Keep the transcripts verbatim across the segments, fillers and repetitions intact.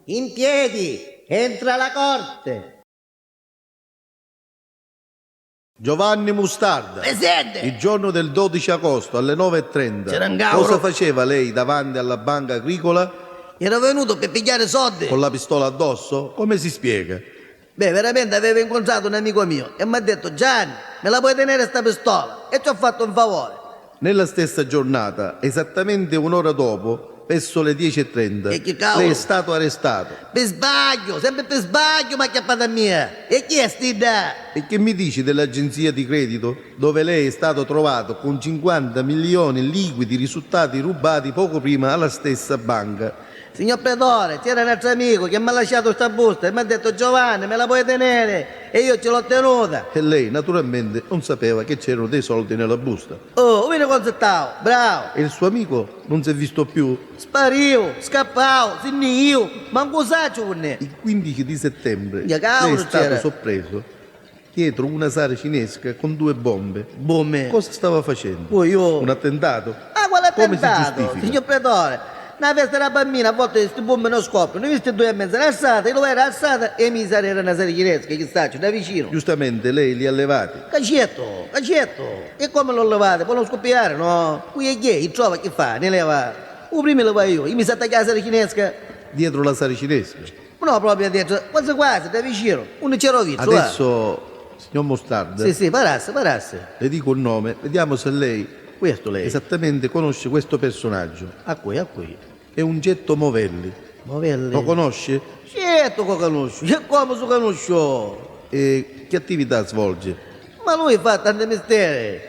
In piedi, entra la corte. Giovanni Mustarda. Presente! Il giorno del dodici agosto alle nove e trenta, c'era un cauro, cosa faceva lei davanti alla Banca Agricola? Era venuto per pigliare soldi. Con la pistola addosso? Come si spiega? Beh, veramente avevo incontrato un amico mio e mi ha detto: "Gianni, me la puoi tenere sta pistola?" E ci ho fatto un favore. Nella stessa giornata, esattamente un'ora dopo, verso le dieci e trenta, e chi cavolo? Lei è stato arrestato. Per sbaglio, sempre per sbaglio mi ha chiappata a mia. E chi è stidda? E che mi dici dell'agenzia di credito, dove lei è stato trovato con cinquanta milioni liquidi risultati rubati poco prima alla stessa banca? Signor Pretore, c'era un altro amico che mi ha lasciato sta busta e mi ha detto: "Giovanni, me la puoi tenere?" E io ce l'ho tenuta. E lei, naturalmente, non sapeva che c'erano dei soldi nella busta. Oh, vidi comu stau, bravo! E il suo amico non si è visto più? Spariu, scappau, si nni iu, mancu sacciu unn'è. Il quindici di settembre lei è stato sorpreso dietro una sara cinesca con due bombe. Bombe? Cosa stava facendo? Poi io... Un attentato? Ah, quale attentato? Come si giustifica? Signor Pretore, na festa da bambini, a volte sti bombi non scoppiano. Io sti due e mezza era alzata, io era alzata e mi sarei era na sara cinesca, chi sacciu, da vicino. Giustamente lei li ha levati. Cacetto, cacetto! E come l'ho levati? Poi non scoppiare, no? Qui è gay, trova chi fa, ne leva. U prima levai io, io mi s'attacca a sara cinesca. Dietro la sara cinesca? No, proprio dietro, quasi quasi, da vicino, unn'è c'era u vitru, va. Adesso, signor Mostarda, sì, sì, parassi, parassi, le dico un nome, vediamo se lei... Questo lei. Esattamente conosce questo personaggio. A cui, a cui? È un certo Movelli. Movelli? Lo conosce? Certo che lo conosco, e come se lo conosco? E che attività svolge? Ma lui fa tanti misteri,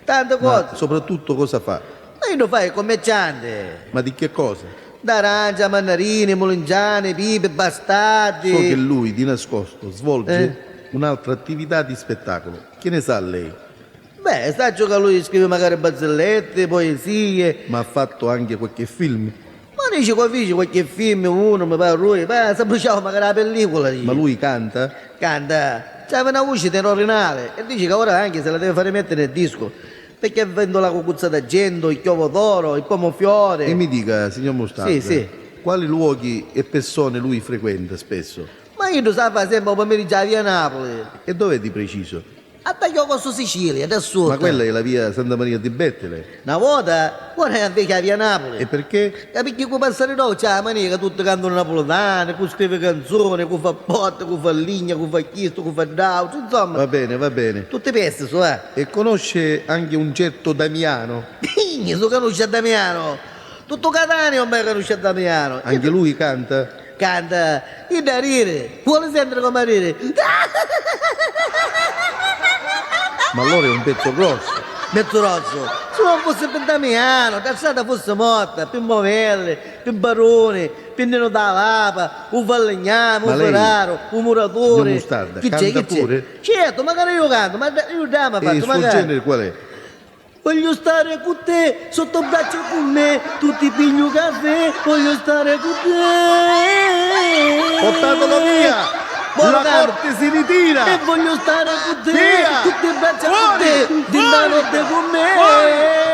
tante cose. Ma soprattutto cosa fa? Ma io lo fai il commerciante. Ma di che cosa? D'arancia, mandarini, mulingiani, pipi, bastardi. So che lui, di nascosto, svolge, eh, un'altra attività di spettacolo. Che ne sa lei? Beh, sacciu ca lui scrivi macari barzellette, poesie. Ma ha fatto anche qualche film? Ma dici ca fici qualche film, unu, mi pari, lui, ma s'abbruciau macari la pellicula, dici. Ma lui canta? Canta. C'aveva una voce tenore nale e dici ca ora anche se la deve fare mettere nel disco, perché vendo la cucuzza d'argento, il chiovo d'oro, il pomo fiore. E mi dica, signor Mostarda, sì, sì, quali luoghi e persone lui frequenta spesso? Ma iddu sa fa sempre u pomeriggio a via Napoli. E dov'è di preciso? A Tagliocco su Sicilia, da sotto. Ma quella è la via Santa Maria di Bettele. Na vota, ora è invece a via Napoli. E perché? E perché cu passari ddocu c'è la mania ca tutti cantano napulitani, cu scrivi canzoni, cu fa porta, cu fa ligna, cu fa chistu, cu fa dd'autru, insomma. Va bene, va bene. Tutti pesti su, eh. E conosce anche un certo Damiano? Su canusci a Damiano? Tuttu Catania ormai canusci a Damiano. Anche lui canta? Canta, iddu arriri, vuole sentire come arriri. Ma allora è un pezzo grosso. Pezzo grosso. Se non fosse per Damiano, la strada fosse morta, per Movelli, per Baroni, per Nino Dalla Lapa, un falegname, un ferraro, un muratore. Ma lei, signor Mostarda, canta pure? Certo, magari io canto, ma io dramma faccio, magari. E il suo genere qual è? Voglio stare cu te, sotto braccio cu me, tu ti pigliu cafè, voglio stare cu te. Portatelo via! La corte si ritira! E voglio stare cu te, via! Tutte braccia cu te, fuori, dinna notte cu me. Fuori!